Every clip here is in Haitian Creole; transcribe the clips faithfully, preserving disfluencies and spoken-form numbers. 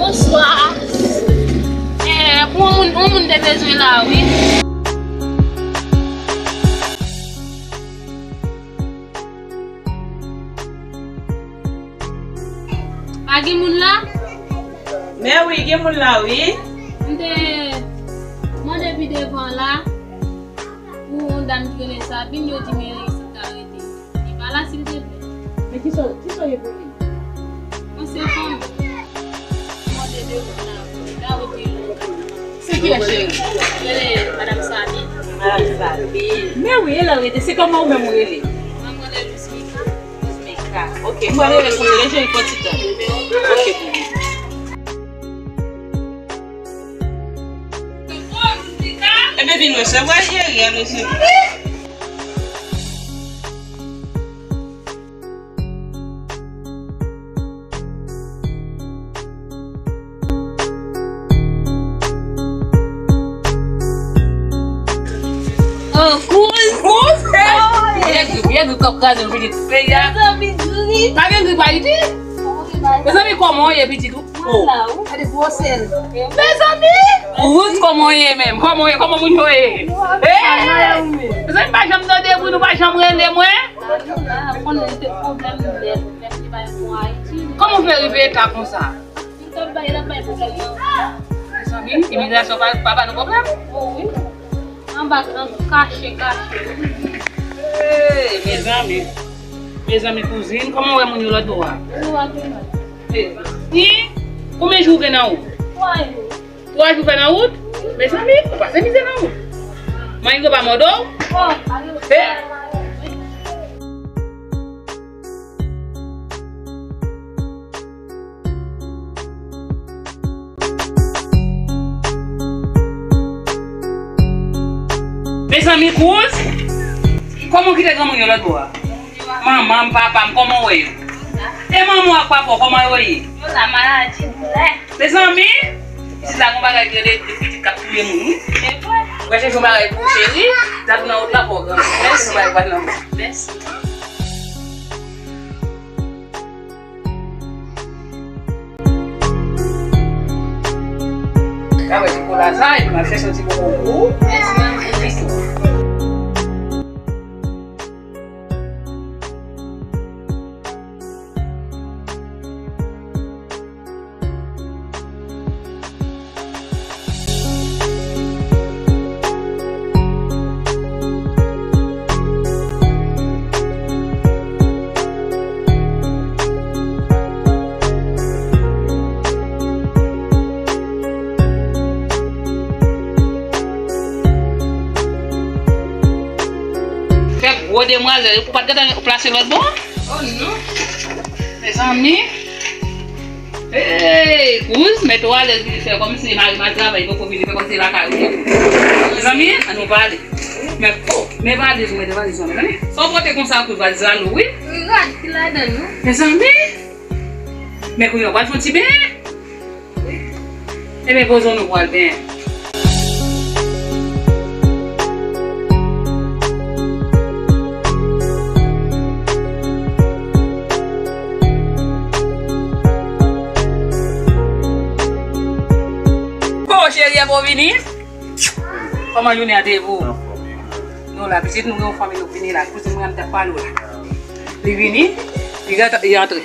Bonswa. Eh, pou yon moun, yon moun te bezwen la, wi. Pa gen moun la? Men wi, gen moun la, wi. M te mande pi devan la pou yon dam ki rele Sabine, yo di m isit ka rete. Li pa la, silvouplè. Men kisa, kisa w ye pou li? Mwen se fanm. Mwen se de moun la. Se kiyès, cheri? Rele Madam Sabine. Madam Sabine. Men wi, e la w rete. Se kòman ou menm ou rele? Mwen, mwen rele Luzmika. Luzmika. Ok, mwen rele pou rele, cheri, pran ti tan. Ok, bebe. Ebyen, vin resevwa, cheri, al resevwa. Oh, kouz. Kouz? Hey! Pye grip, pye grip k ap kraze m pitit peyi a. Mezanmi, grip. Pa gen grip Ayiti? Mezanmi, kòman w ye pitit ou? Oh. Gade gwosè l. Mezanmi! Kouz, kòman w ye menm? Kòman w ye? Kòman moun yo ye? Hey! Mezanmi, pa janm tande moun, nou pa janm rele mwen. Konnen se pwoblèm nèt, nèt li pa yon bon Ayiti. Kòman w fè rive eta konsa? Li t ap bay, l ap bay pwoblèm nan. Mezanmi, imigrasyon pa, pa ba nou pwoblèm? Oh, wi. Anba, an kache, kache. Hey, mezanmi. Mezanmi, kouzin, kòman w wè moun yo lòtbò a? Yo pa pi mal. Hey. Ni, konbyen jou w gen nan wout? Twa jou. Twa jou fè nan wout? Mezanmi, ou pase mizè nan wout. Manyen yo pa mòde w? Oh, pa gen. Hey. Mezanmi, kouz, kòman w kite granmoun yo lòtbò a? Manman m, papa m, kòman w wè yo? E manman w ak papa w, kòman yo ye? Yo la, maladi, doulè. Mezanmi, isit la gon bagay ki rele de pitit k ap touye moun, wi. Se vre. Ou wè, chèche yon bagay pou cheri, ta tounen wout la pou granmoun. Mèsi. Yon bagay pou nan. Mèsi. Gade chokola sa, epi m al chèche yon ti bonbon pou ou. Mèsi, manman. Fè gwo demwazèl, ou pa t gentan plase lòt bò? Oh non. Mezanmi. Hey, kouz, mèt ou alèz vin fè kòmsi mari m al travay, poko vini fè kòmsi lakay ou ye. Mezanmi, ann nou pale. Men, oh, men valiz ou, mete valiz ou, mezanmi. Sa w pote konsa, kouz, valiz la lou, wi. Rad ki ladan l, non? Mezanmi. Men kounye a, w pral fè yon ti benyen. Ebyen, poze w nou pral benyen. Oh, cheri, epi w vini? Kòman jounen an te ye pou ou? Nou la, pitit, nou gen yon fanmi, nou vini la. Kouzin mwen an t ap pale w la. Li vini, li rantre, li rantre.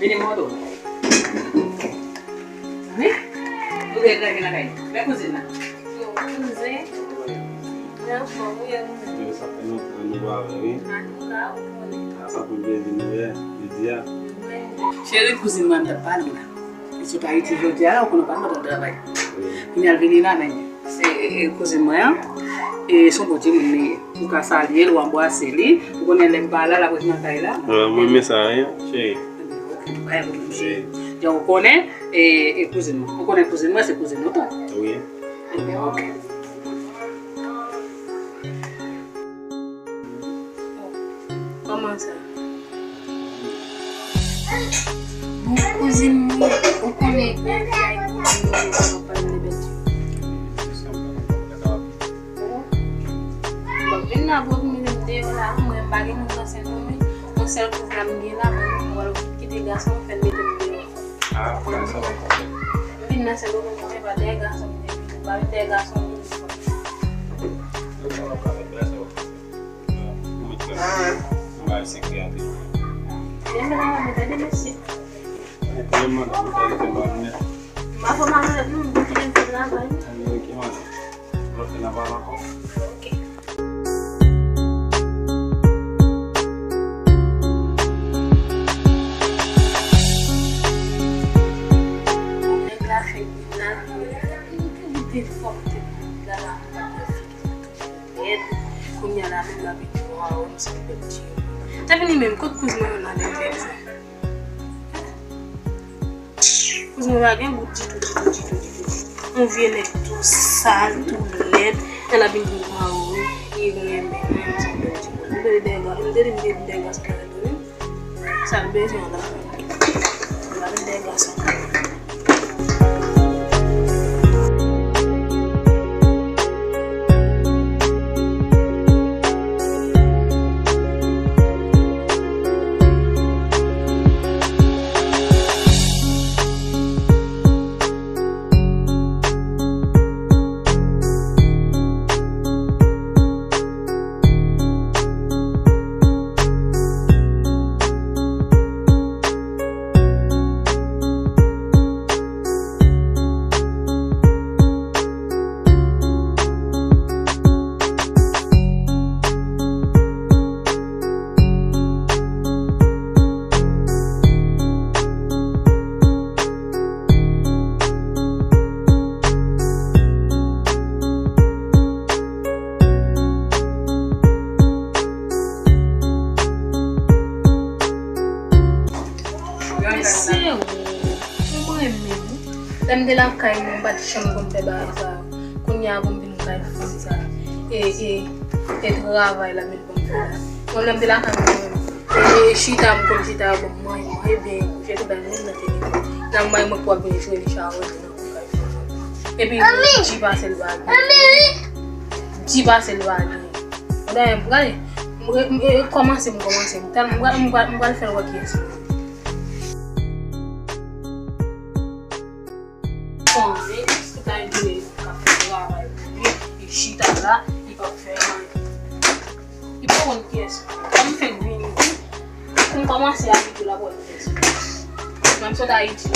Vini, m montre w. Wi. Nou gen leve lakay. Men kouzin nan. Yo, kouzin. Mwen anfòm, wi, e ou menm? Yo, sa fè lontan nou pa wè, wi. Antouka, ou konnen. A, sa fè m plezi nou wè jodi a. Wi. Cheri, kouzin mwen an t ap pale w la. Li sot Ayiti jodi a la, ou konnen w pa t kontan travay. Wi. Kounye a l vini la, men se, e, e, kouzin mwen an. E se yon bon timoun li ye. Ou ka salye l, ou anbrase li. Ou konnen lè m pa la, l ap ret nan kay la. Mwen renmen sa, wi, cheri. Ok, pa gen pwoblèm, cheri. Jan ou konnen, e, e kouzin mwen. Ou konnen kouzin mwen, se kouzin ou tou. Wi. Ebyen, ok. Kòman sa? Bon, kouzin mwen, ou konnen, ou konnen, bon, vin la, bon, vin deyò la, mwen, m pa gen moun nan Sendomeng, yon sèl kouz la m gen la, mwen, mwen, kite gason, fè l mete m deyò. Ah, ok, sa va, ok. Nan Sendomeng, mwen pa dèyè gason, mwen pa dèyè gason. Mwen pa fè malonèt, non, mwen te gen travay. Ok, madanm. Lòt lè n a pale ankò. Ok. Nèg la fè vin la, li te fòk te la la. Kounye a la menm la vin di, "Waw, m sanble bèl ti." Te vini menm, kot kouz mwen an nan nèg sa? Kouz mwen pa gen gout ditou, ditou, ditou, ditou. Yon vye nèg tou sal, tou lèd. Lè l ap vin di m, "Waw, wi, li renmen mwen, m sanble bèl ti kouz." M te di dèyè gason, m te di m te di dèyè gason nan tèt mwen. Sa l bezwen la? L ap vin dèyè gason. Se ou, ou mwen menm. Lè m te lakay mwen, m pa t janm konn fè bagay sa yo. Kounye a pou m vin kay fanm sa. E, e, e travay la, men Mwen menm te lakay mwen, e, e chita, m konn chita, bon, mwen, mwen, ebyen, kouche tout la, menm nan telefòn. Nan mwen, mwen pou ap vin jwe li chawony nan kay fanm. Epi, di pase l pa gen. Di pase l pa gen. Dayè, m gade, m, m, e, kòmanse, m kòmanse, m tèl, m pral, m pral, m pral fè l wè kiyès mwen. Konnen, tout ay vini, k ap fè travay pou li, li chita la, li p ap fè anyen. Li pa konn kiyès. Kòm m fèk vini, pou m kòmanse abitye l ap wè kiyès. Mwen m sot Ayiti, m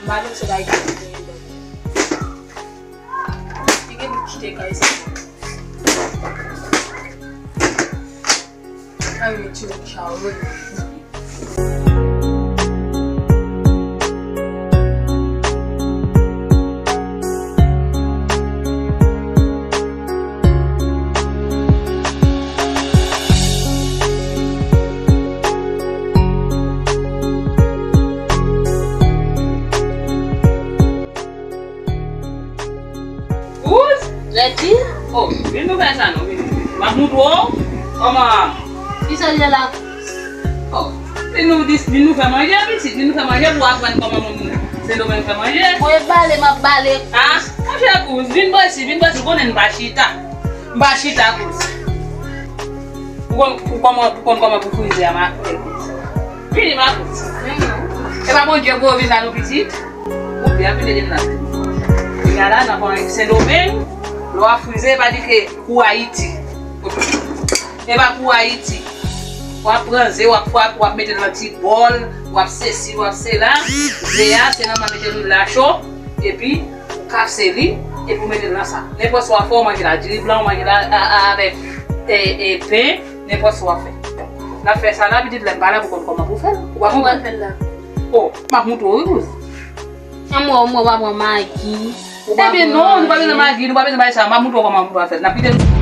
pa vin sot Ayiti pou m genyen dòmi. Li gen pou kite kay sa. Ay, men ti moun sa, wi. Kouz? Lèdi? Oh, vin nou fè sa non, vin. M ap moutre w kòman. Kisa l ye la, Kouz? Oh, vin nou dis, vin nou fè manje, pitit, vin nou fè manje pou w aprann kòman moun Sendomeng fè manje. Mwen bale, m ap bale. Ah, monchè Kouz, vin bò isi, vin bò isi, ou konnen m pa chita. M pa chita, Kouz. Ou konn, ou kòman, ou konn kòman pou frize a, ma, vini, ma Kouz. E pa Bondye gwo vin la non, pitit. Ou byen vini la. Kounye a la, nan kwen Sendomeng, lè w ap frize, pa di ke pou Ayiti. E pa pou Ayiti. W ap pran ze, w ap, w ap, w ap mete l nan ti bòl, w ap sesi, w ap sela. Ze a, se nan mete lwil la cho, epi ou kase li, epi ou mete l nan sa. Nenpòt sa w ap fè, w manje l ak diri blan, w manje l a, a, a, avèk, e, e, pen, nenpòt sa w ap fè. N ap fè sa la, pitit, lè m pa la, pou konn kòman pou fè l. Ou pa konprann? Ou pral fè l la. Oh, m ap moutre w, wi, Kouz. An mwen, mwen pa pran magi. Ou pa pran anyen. Ebyen non, nou pa bezwen magi, nou pa bezwen bagay sa. M ap moutre w kòman pou w fè l. N ap kite l.